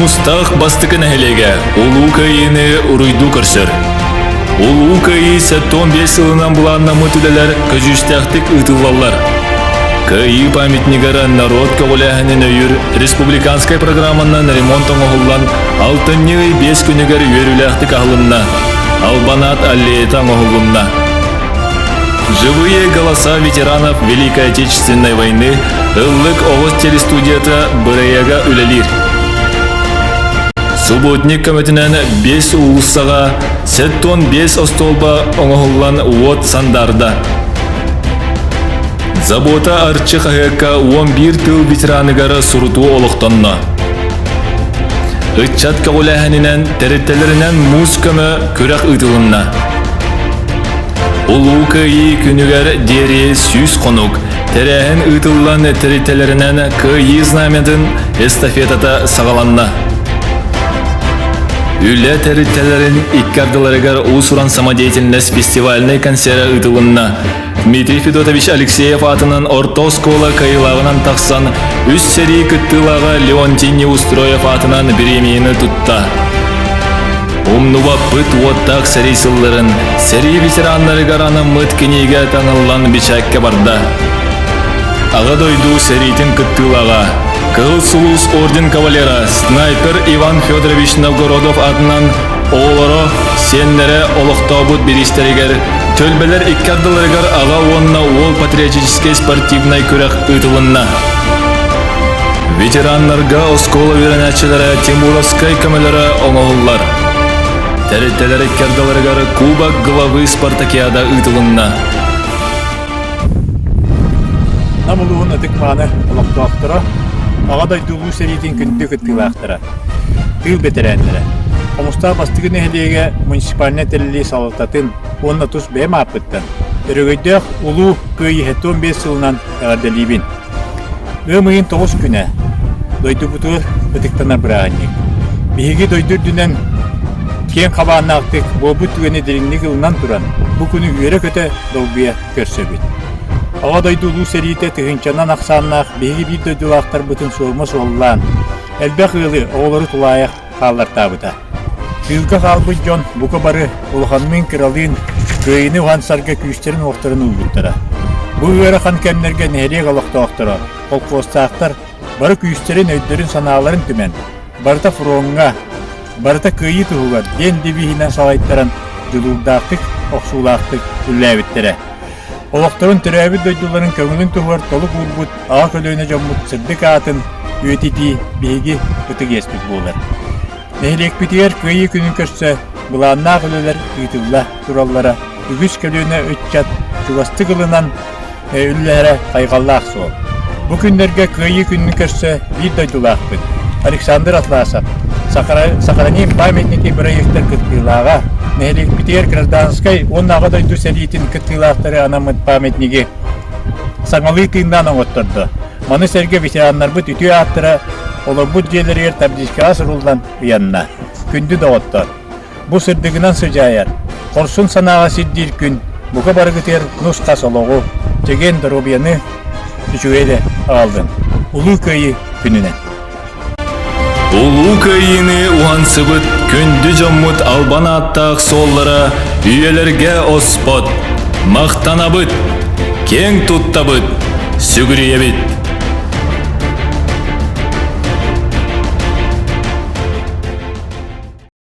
Хомустаах бастакы нэһилиэгэ Улуу Кыайыыны уруйдуу көрсөр. Улуу Кыайыы 75 сылынан былааннаммыт үлэлэр көдьүүстээхтик ыытыллаллар. Кыайыы памятнигара норуот көҕүлээһинин өйүүр республиканскай программанан ремонт оҥоһуллан алтынньы ый 5 күнүгэр үөрүүлээхтик аһылынна. Албанаат аллеята оҥоһуллунна. Живые голоса ветеранов Великой Отечественной войны Ыллык оҕус телестудията бырайыага үлэлиир. Субботник көмөтүнэн 5 уулуссаҕа 75 остуолба оҥоһуллан уот сандаарда. Забота Арчы хаһыакка 11 тыл ветераныгар сурутуу олохтонно. Ыччат көҕүлээһининэн тэрилтэлэринэн муус көмө күрэх ыытылынна. Улуу Кыайыы күнүгэр диэри 100 хонук тэрээһин ыытыллан тэрилтэлэринэн Кыайыы знамятын эстафетата саҕаланна. Үлэ тэрилтэлэрин икки ардыларыгар уус-уран самодеятельность фестивальнай концера ыытылынна. Дмитрий Федотович Алексеев аатынан орто оскуола кыайыылааҕынан тахсан, үс сэрии кыттыылааҕа Леонтий Неустроев аатынан бириэмийэни тутта. Умнубаппыт уоттаах сэрии сылларын, сэрии ветераннарыгар анаммыт кинигэ таҥыллан бичээккэ барда. Аҕа дойду сэриитин кыттыылааҕа, Кыһыл Сулус орден кавалера, снайпер Иван Федорович Новгородов аатынан оҕолоро, сиэннэрэ олохтообут бириистэригэр түөлбэлэр икки ардыларыгар аҕа уонна уол патриотическай спортивнай күрэх ыытылынна. Ветераннарга оскуола үөрэнээччилэрэ Тимуровскай көмөлөрө оҥоһуллар. Тэрилтэлэр икки ардыларыгар Кубок главы спартакиада ыытылынна. Нам улууһун ытык-мааны олохтоохторо, Аҕа дойду Улуу сэриитин күндү кыттыылаахтара, тыыл бэтэрээннэрэ, Хомустаах бастакы нэһилиэгэ муниципальнай тэриллии салалтатын уонна тус бэйэм ааппыттан Өрөгөйдөөх Улуу Кыайыы 75 сылынан эҕэрдэлиибин! Ыам ыйын 9 күнэ дойдубутугар ытыктанар бырааһынньык. Биһиги дойду үрдүнэн киэҥ хабааннаахтык буолбут түгэни дириҥник ылынан туран, бу күнү үөрэ-көтө долгуйа көрсөбүт. Аҕа дойду Улуу сэриитэ тыһыынчанан ахсааннаах биһиги биир дойдулаахтарбытын суорума суоллаан, элбэх ыалы, оҕолору тулаайах хааллартаабыта. Тыылга хаалбыт дьон бука бары улаханныын-кыралыын кыайыыны уһансарга күүстэрин-уохтарын уурбуттара. Бу ыарахан кэмнэргэ нэһилиэк олохтоохторо, холкуостаахтар бары күүстэрин, өйдөрүн-санааларын түмэн, барыта фроҥҥа, барыта кыайыы туһугар диэн девиһинэн салайтаран дьулуурдаахтык, охсуулаахтык үлэлээбиттэрэ. Олохторун төрөөбүт дойдуларын көҥүлүн туһугар толук уурбут аҕа көлүөнэ дьоммут сырдык аатын үйэтитии биһиги ытык иэспит буолар. Нэһилиэкпитигэр Кыайыы күнүн көрсө былааннаах үлэлэр ыытылла тураллара үгүс көлүөнэ ыччат чугастык ылынан үлэлэһэрэ хайҕаллаах суол. Бу күннэргэ Кыайыы күнүн көрсө биир дойдулаахпыт Александр Атласов Сохраним памятники бырайыактар кыттыылааҕа, нэһилиэкпитигэр гражданскай уонна Аҕа дойду сэриитин кыттыылаахтары анаммыт памятниги саҥалыы тыыннаан оҥоттордо. Маны сэргэ ветераннарбыт үтүө ааттара олорбут дьиэлэригэр табличкаҕа суруллан ыйанна. Күндү доҕоттор! Бу сырдыгынан сыдьаайар, хорсун санааҕа сирдиир күн бука барыгытыгар нус-хас олоҕу, чэгиэн доруобуйаны, үчүгэй эрэ аҕаллын. Улуу Кыайыы күнүнэн! Улуу Кыайыыны уһансыбыт күндү дьоммут албан ааттаах суоллара үйэлэргэ оспот. Махтанабыт, киэҥ туттабыт, сүгүрүйэбит.